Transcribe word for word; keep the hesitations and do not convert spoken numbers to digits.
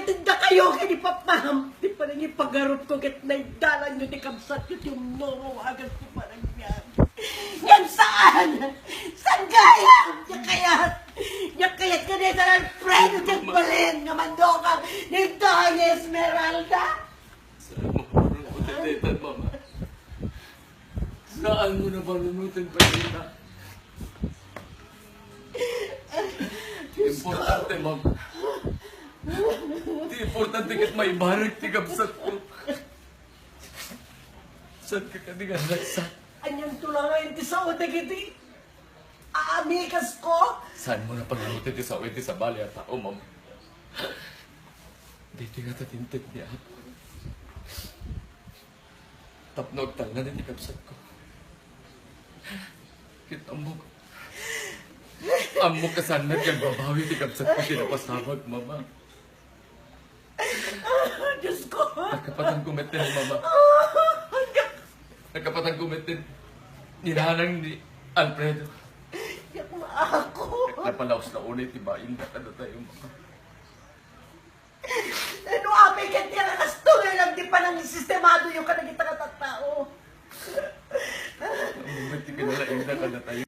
Dakayo ket ni Papa, ti panangipagarupko ket naidalanyo ti kabsatko ti umnuro a kas ti panagbiag. Ngem saan? Saan kayat? Diak kayat? Diak kayat nga ni San Alfredo ti agbalin nga mandokak ni Doña Esmeralda? Saan mo parang kutititan, Mama? Saan mo na panunutin pa kita? Importante, Mama. Ti importante ket maibarik ti kabsatko. Saan ka kadi nga nagsa? Anian to la nga iti sao dagiti aamikasko? Saan mo na panunutin ti sao iti sabali a tao, Mama? Daytoy nga ta ti inted ni Apo tapno agtalna daytoy kabsatko. Ket ammok, ammok a saanna ti agbabawi ti kabsatko ti napasawag, Mama. Diosko. Nakapatanko metten, Mama. Nakapatanko metten ni nanang ni Alfredo. Diak maako. Napalaos la unay ti bain nga kadatayo, Mama.